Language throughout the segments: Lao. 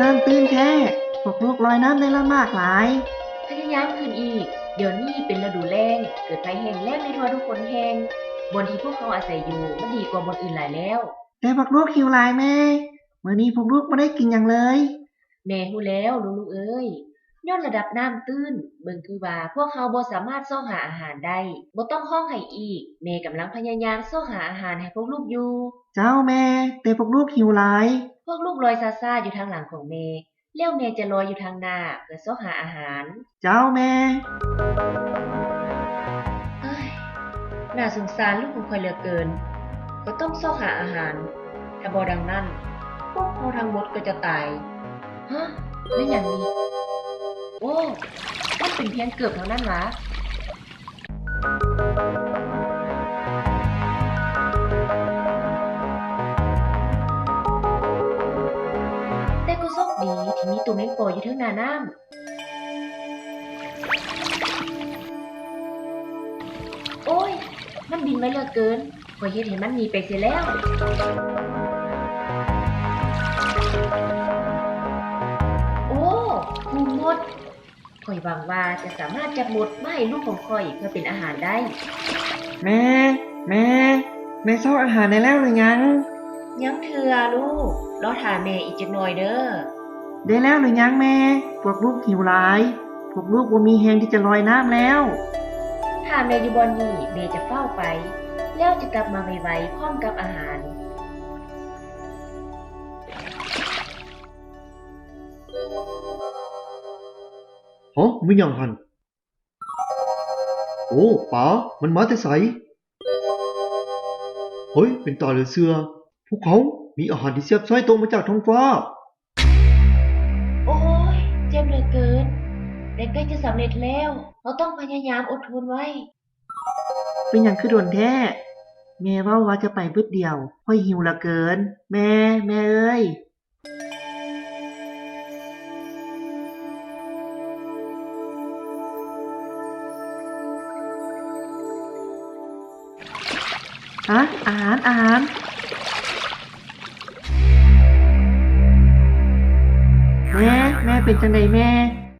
ນ້ຳຕື້ນແທ້, ພວກລູກລອຍນ້ຳໄດ້ລຳບາກຫຼາຍ. ພະຍາຍາມຂຶ້ນອີກ, ດຽວນີ້ເປັນລະດູແລ້ງ, ເກີດໄພແຫ້ງແລ້ງໃນທົ່ວທຸກຄົນແຫ່ງ. ບ່ອນທີ່ພວກເຮົາອາໄສຢູ່ ມັນດີກວ່າບ່ອນອື່ນຫຼາຍແລ້ວ. ແຕ່ພວກລູກຫິວຫຼາຍແມ່, ມື້ນີ້ພວກລູກບໍ່ໄດ້ກິນຫຍັງເລີຍ. ແມ່ຮູ້ແລ້ວລູກໆເອີຍ, ຍ້ອນລະດັບນ້ຳຕື້ນ, ເບິ່ງຄືວ່າພວກເຮົາບໍ່ສາມາດຊອກຫາອາຫານໄດ້. ບໍ່ຕ້ອງຮ້ອງໄຫ້ອີກ, ແມ່ກຳລັງພະຍາຍາມຊອກຫາອາຫານໃຫ້ພວກລູກຢູ່. ເຈົ້າແມ່, ແຕ່ພວກລູກຫິວຫຼາຍ. ພວກລູກລອຍຊ້າໆຢູ່ທາງຫຼັງຂອງແມ່, ແລ້ວແມ່ຈະລອຍຢູ່ທາງໜ້າເພື່ອຊອກຫາອາຫານ. ເຈົ້າແມ່. ເອີຍ, ໜ້າສົງສານລູກຂອງຂ້ອຍເຫຼືອເກີນ. ຂ້ອຍຕ້ອງຊອກຫາອາຫານ. ຖ້າບໍ່ດັ່ງນັ້ນ, ພວກເຮົາທັງໝົດກໍຈະຕາຍ. ຮະ? ແມ່ນຫຍັງນີ້? ໂອ້, ມັນເປັນພຽງເກີບເທົ່ານັ້ນຫວາ? ແຕ່ກໍໂຊກດີທີ່ມີໂຕແມງປໍຢູ່ເທິງໜ້ານ້ຳ. ໂອ້ຍ, ມັນບິນໄວເຫຼືອເກີນ. ຂ້ອຍເຮັດໃຫ້ມັນໜີໄປເສຍແລ້ວ. ໂອ້, ຄູໝົດ. ຂ້ອຍຫວັງວ່າຈະສາມາດຈັບມົດມາໃຫ້ລູກຂອງຂ້ອຍເພື່ອເປັນອາຫານໄດ້. ແມ່, ແມ່, ແມ່ຊອກອາຫານໄດ້ແລ້ວຫຼືຍັງ? ຍັງເທື່ອລູກ, ລໍຖ້າແມ່ອີກຈັກໜ່ອຍເດີ. ໄດ້ແລ້ວຫຼືຍັງແມ່? ພວກລູກຫິວຫຼາຍ. ພວກລູກບໍ່ມີແຮງທີ່ຈະລອຍນ້ຳແລ້ວ. ຖ້າແມ່ຢູ່ບ່ອນນີ້, ແມ່ຈະຟ້າວໄປ, ແລ້ວຈະກັບມາໄວໆພ້ອມກັບອາຫານ. ຮະ? ມີຫຍັງຫັ້ນ? ໂອ້, ປາ, ມັນມາແຕ່ໃສ? ເຮີ້ຍ, ເປັນຕາເຫຼືອເຊື່ອ. ພວກເຮົາມີອາຫານທີ່ແຊບຊ້ອຍຕົກມາຈາກທ້ອງຟ້າ. ໂອ້ຍ, ເຈັບເຫຼືອເກີນ, ແຕ່ໃກ້ຈະສຳເລັດແລ້ວ. ເຮົາຕ້ອງພະຍາຍາມອົດທົນໄວ້. ເປັນຫຍັງຄືດົນແທ້? ແມ່ເວົ້າວ່າຈະໄປບຶດດຽວ. ຂ້ອຍຫິວເຫຼືອເກີນ. ແມ່, ແມ່ເອີຍ. ຮະ? ອາຫານ, ອາຫານ. ແມ່, ແມ່ເປັນຈັ່ງໃດແມ່?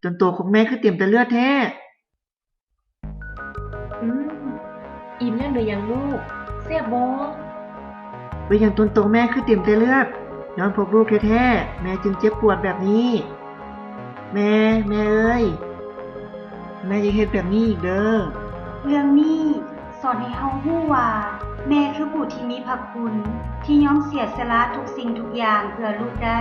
ຈົນໂຕຂອງແມ່ຄືເຕັມແຕ່ເລືອດແທ້. ອືມ, ອີ່ມແລ້ວຫຼືຍັງລູກ? ແຊບບໍ່? ເປັນຫຍັງຕົນໂຕແມ່ຄືເຕັມແຕ່ເລືອດ? ຍ້ອນພວກລູກແທ້ໆ ແມ່ຈຶ່ງເຈັບປວດແບບນີ້. ແມ່, ແມ່ເອີຍ, ແມ່ຢ່າເຮັດແບບນີ້ອີກເດີ້. ເລື່ອງນີ້ສອນໃຫ້ເຮົາຮູ້ວ່າ ແມ່ຄືຜູ້ທີ່ມີພະຄຸນ ທີ່ຍອມເສຍສະຫຼະທຸກສິ່ງທຸກຢ່າງເພື່ອລູກໄດ້.